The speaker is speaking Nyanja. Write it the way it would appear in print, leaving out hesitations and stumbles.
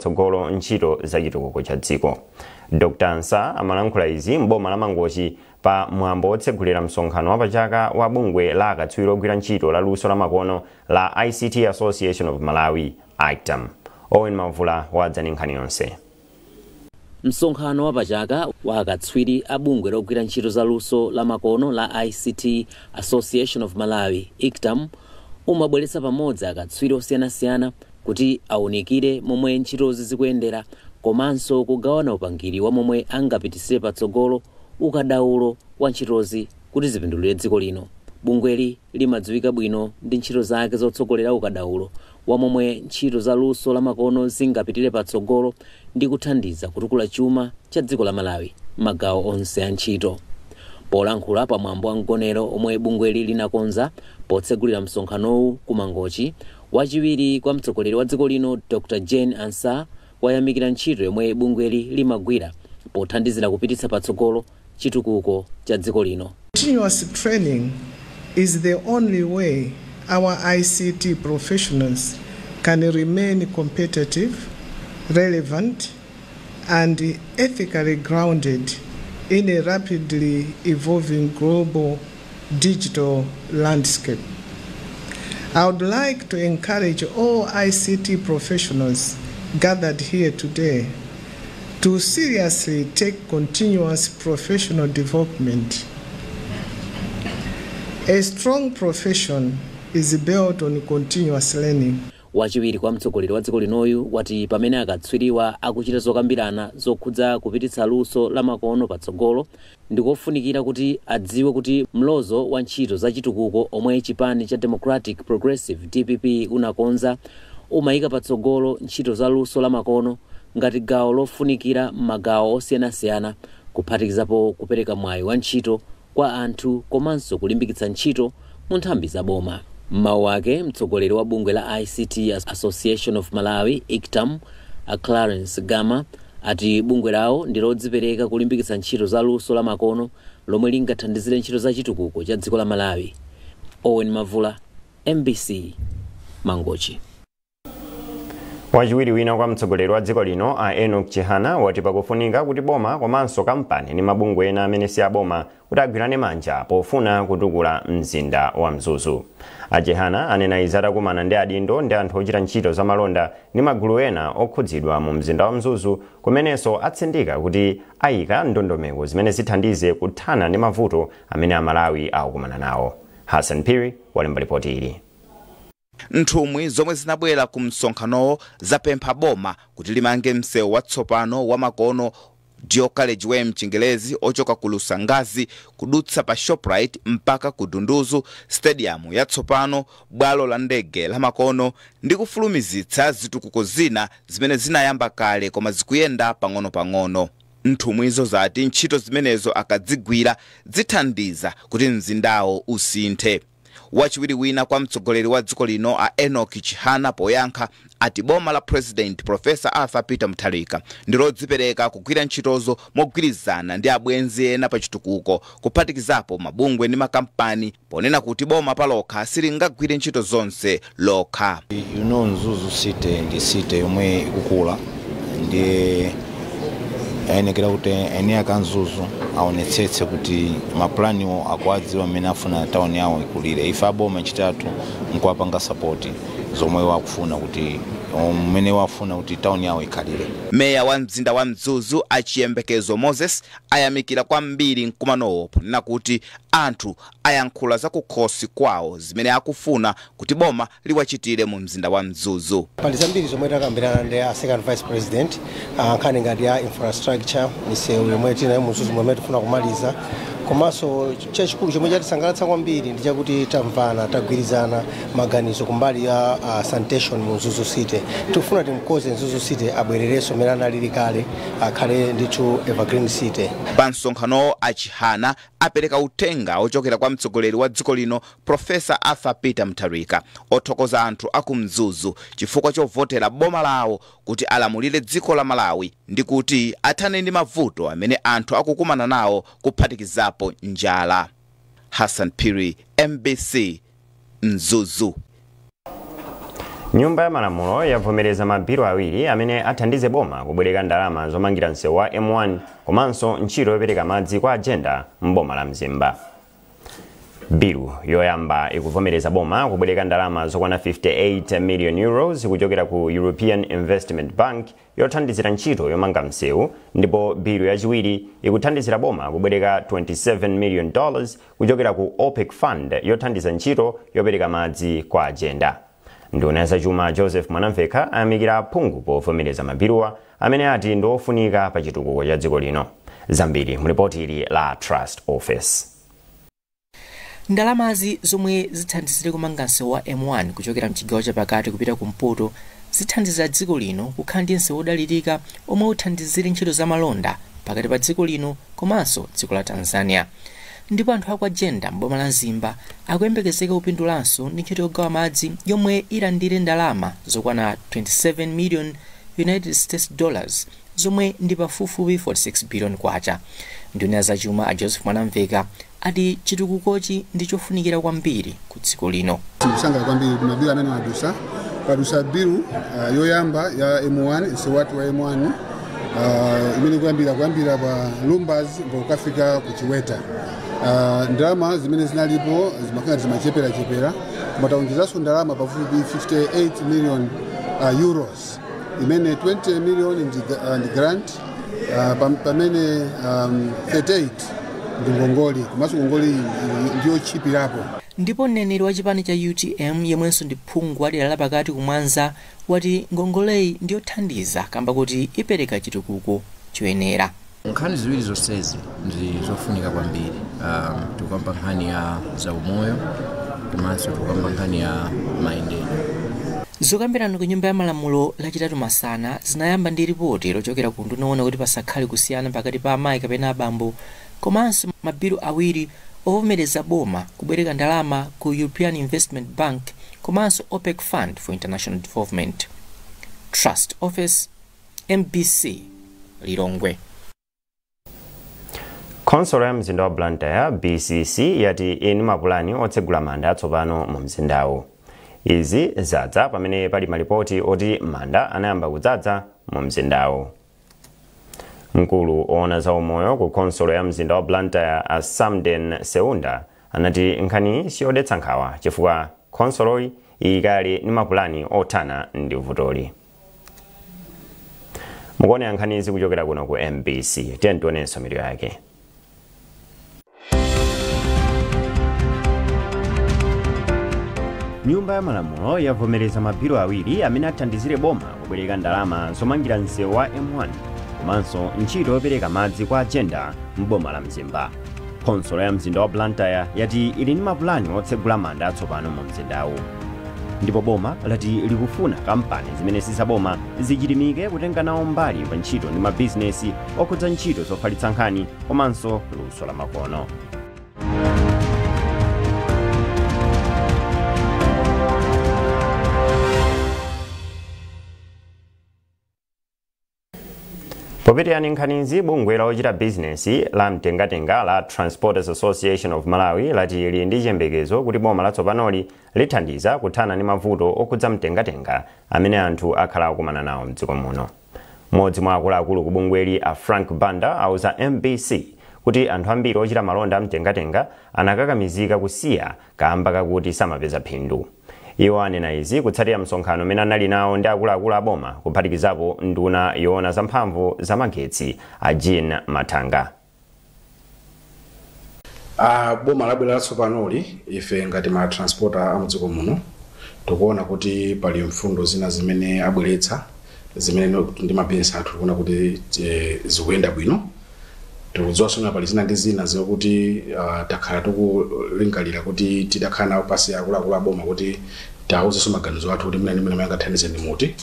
Patsogolo ntchito za chitukuko cha dziko. Dr Ansah amalankhula izi m'boma la Mangochi pa mwambo wotsegulira msonkhano wapachaka wa bungwe la akatswiri ogwira ntchito la luso la makono la ICT Association of Malawi, ICTAM. Owen Mavula wadza ndi nkhani yonse. Msonkhano wapachaka wa akatswiri a bungwe logwira ntchito za luso la makono la ICT Association of Malawi, ICTAM, umabweretsa pamodzi akatswiri osiyanasiyana kuti awunikire momwe ntchitozi zikuyendera komanso kugawana upangiri wa momwe angapitisire patsogolo ukadaulo wa ntchitozi kuti zipindulire dziko lino. Bungweli limadziwika bwino ndi ntchito zake zotsogolera ukadaulo wa momwe ntchito za luso la makono zingapitire patsogolo ndi kuthandiza kutukula chuma cha dziko la Malawi magawo onse a ntchito. Polankhula pamwambo wa mgonero omwe bungweli linakonza potsegulira msonkhanowu ku Mangochi, wachiwiri kwa mtsogoleri wa dziko lino Dr Jane Ansah wayamikira ntchito yomwe bungweli limagwira pothandizira kupititsa patsogolo chitukuko cha dziko lino. Continuous training is the only way our ICT professionals can remain competitive, relevant, and ethically grounded in a rapidly evolving global digital landscape. I would like to encourage all ICT professionals gathered here today to seriously take continuous professional development. A strong profession is built on continuous learning. Wachiwiri kwa mtsogoleri wa dziko linoyu wati pamene akatswiriwa akuchita zokambirana zokhudza kupititsa luso la makono patsogolo, ndikofunikira kuti adziwe kuti mlozo wa ntchito za chitukuko omwe chipani cha Democratic Progressive, DPP, unakonza umayika patsogolo ntchito za luso la makono ngati gawo lofunikira m'magawo osiyanasiyana, kuphatikizapo kupereka mwayi wa ntchito kwa anthu komanso kulimbikitsa ntchito mu nthambi za boma. M'mawu ake, mtsogoleri wa bungwe la ICT Association of Malawi, ICTAM, a Clarence Gama, ati bungwe lawo ndi lodzipereka kulimbikitsa ntchito za luso la makono lomwe lingathandizire ntchito za chitukuko cha dziko la Malawi. Owen Mavula, MBC, Mangochi. Wachiwiri wina kwa mtsogoleri wa dziko lino a Enoch Chihana wati pakufunika kuti boma komanso kampani ndi mabungwe ena amene si aboma kuti agwirane manja pofuna kutukula mzinda wa Mzuzu. A Chihana anena izi atakumana ndi adindo ndi anthu ochita ntchito za malonda ndi magulu ena okhudzidwa mu mzinda wa Mzuzu, kumenenso atsindika kuti ayika ndondomeko zimene zithandize kuthana ndi mavuto amene Amalawi akukumana nawo. Hassan Phiri walemba ripoti ili. Nthumwi zomwe zinabwera ku msonkhanowo zapempha boma kuti limange msewu watsopano wa makono, dual carriageway mchingelezi, ochoka ku Lusangazi kudutsa pa Shoprite mpaka ku Dunduzu Stadium yatsopano, bwalo la ndege la makono ndi kufulumizitsa zitukuko zina zimene zinayamba kale koma zikuyenda pang'ono-pang'ono. Nthumwizo zati ntchito zimenezo akadzigwira zithandiza kuti mzindawo usinthe. Wachiwiri wina kwa mtsogoleri wa dziko lino a Enoch Chihana poyankha ati boma la President Professor Arthur Peter Mutharika ndi lodzipereka kugwira ntchitozo mogwirizana ndi abwenzi ena pa chitukuko, kuphatikizapo mabungwe ndi makampani, ponena kuti boma palokha silingagwire ntchito zonse lokha. Mzuzu City ndi city yomwe ikukula, ndiye ayenekera kuti eni ake a Mzuzu aonetsetse kuti maplaniwo akuwadziwa mmene afuna tawuni yawo ikulire. Ife aboma ntchito yathu nkuwapanga support zomwe wakufuna kuti mmene wafuna kuti tawuni yawo ikhalire. Meya wa mzinda wa Mzuzu Achiyembekezo Moses ayamikira kwambiri mkumanowo ponena kuti anthu ayankhula za kukhosi kwawo zimene akufuna kuti boma liwachitire mu mzinda wa Mzuzu. Pali zambiri zomwe takambirana ndi a Second Vice President, nkhani ngati ya infrastructure, misewu yomwe tinayo mu Mzuzu momwe tifuna kumaliza, komanso chachikulu chomwe chatisangalatsa kwambiri ndi chakuti tamvana, tagwirizana maganizo kumbali ya sanitation mu Mzuzu City. Tikufuna timkonze Mzuzu City abwererenso mmene analili kale, akhale ndithu evergreen city. Pa msonkhanowo Achihana apereka uthenga ochokera kwa mtsogoleri wa dziko lino Professor Arthur Peter Mutharika othokoza anthu aku Mzuzu chifukwa chovotera boma lawo kuti alamulire dziko la Malawi ndi kuti athane ndi mavuto amene anthu akukumana nawo, kuphatikizapo njala. Hassan Phiri, MBC, Mzuzu. Nyumba ya Malamulo yavomereza mabilu awiri amene athandize boma kubwereka ndalama zomangira msewu wa M1 komanso ntchito yopereka madzi kwa agenda m'boma la Mzimba. Bilu yoyamba ikuvomereza boma kubwereka ndalama zokwana 58 million euros kuchokera ku European Investment Bank yothandizira ntchito yomanga msewu, ndipo bilu yachiwiri ikuthandizira boma kubwereka 27 million dollars kuchokera ku OPEC Fund yothandiza ntchito yopereka madzi kwa agenda. Nduna ya zachuma Joseph Mwanamvekha ayamikira aphungu povomereza mabiluwa amene ati ndi ofunika pa chitukuko cha dziko lino. Zambiri mu ripoti ili la Trust Office. Ndalamazi zomwe zithandizire kumanga msewu wa M1 kuchokera mchigawo chapakati kupita kumpoto zithandiza dziko lino kukhala ndi msewu wodalirika omwe uthandizire ntchito za malonda pakati pa dziko lino komanso dziko la Tanzania. Ndipo anthu aku agenda m'boma la Mzimba akuyembekezeka kupindulanso ndi ntchito yogawa madzi yomwe ilandire ndalama zokwana 27 million United States dollars zomwe ndi pafupifupi 46 billion kwacha. Nduna ya zachuma a Joseph Mwanamvekha ati chitukukochi ndi chofunikira kwambiri ku dziko lino. Tikusangalala kwambiri mabilu amene wadusa padusa bilu yoyamba ya M1 msewu wathu wa M1 imene kuyambira pa Lumbers mpaka ku Chiweta. Ndalama zimene zinalipo zimakhala zimacheperachepera, koma taonjezanso ndalama pafupi 58 million euros imene 20 million ndi grant, pamene 38 ndi ngongole, komanso ngongole ndiyo chipirapo. Ndipo mneneri wa chipani cha UTM yemwenso ndi phungu wa dera lapakati kumwanza wati ngongoleyi ndiyothandiza kamba kuti ipereka chitukuko choyenera. Nkhani ziwiri zonsezi ndi zofunika kwambiri. Tikukamba nkhani ya zaumoyo komanso tikukamba nkhani ya mayendedwe. Zokambirana ku Nyumba ya Malamulo lachitatu masana zinayamba ndi ripoti lochokera ku nduna yoona kuti pasakhale kusiyana pakati pa amayi kapena abambo, komanso mabilu awiri ovomereza boma kubwereka ndalama ku European Investment Bank komanso OPEC Fund for International Development. Trust Office, MBC, Lilongwe. Khonsolo ya mzinda wa Blantyre BCC yati ili mapulani otsegula manda atsopano mu mzindawu. Izi zadza pamene pali malipoti oti manda anayamba kudzadza mu mzindawu. Mkulu oona za umoyo ku khonsolo ya mzinda wa Blantyre a Samden Seunda anati nkhani siyodetsa nkhawa chifukwa khonsoloyi ikali ndi mapulani othana ndi vutoli. Mukuonera nkhanizi kuchokera kuno ku MBC. Tiye tionenso mitu yake. Nyumba ya Malamulo yavomereza mabilu awiri amene athandizire boma kubwereka ndalama zomangira msewu wa M1 komanso ntchito yopereka madzi kwa agenda m'boma la Mzimba. Khonsolo ya mzinda wa Blantyre yati ili ndi mapulani otsegula manda atsopano mu mzindawu. Ndipo boma lati likufuna kampani zimene sizaboma zichilimike kutenga nawo mbali pa ntchito ndi mabizinesi okhudza ntchito zofalitsa nkhani komanso luso la makono. Popitiyani nkhanizi, bungwe la ochita bizinesi la mtengatenga la Transporters Association of Malawi lati lili ndi chiyembekezo kuti boma latsopanoli lithandiza kuthana ndi mavuto okhudza mtengatenga amene anthu akhala akumana nawo mdziko muno. Mmodzi mwa akuluakulu ku bungweli a Frank Banda auza MBC kuti anthu ambiri ochita malonda amtengatenga anakakamizika kusiya kamba kakuti samapeza phindu. Iwo anena izi kutsatira msonkhano umene anali nawo ndi akuluakulu a boma kuphatikizapo nduna yoona zamphamvu za magetsi a Jean Mathanga. Boma labwera latsopanoli, ife ngati ma transporter amudziko muno tikuona kuti pali mfundo zina zimene abweretsa zimene ndi mabizinesi athu tikuona kuti zikuyenda bwino. Tikudziwanso pali zina ndi zina zokuti takhala tikulingalira kuti tidakhala nawo pasi akuluakulu a boma kuti tiawuzenso maganizo athu kuti mene angathandize ndi muti.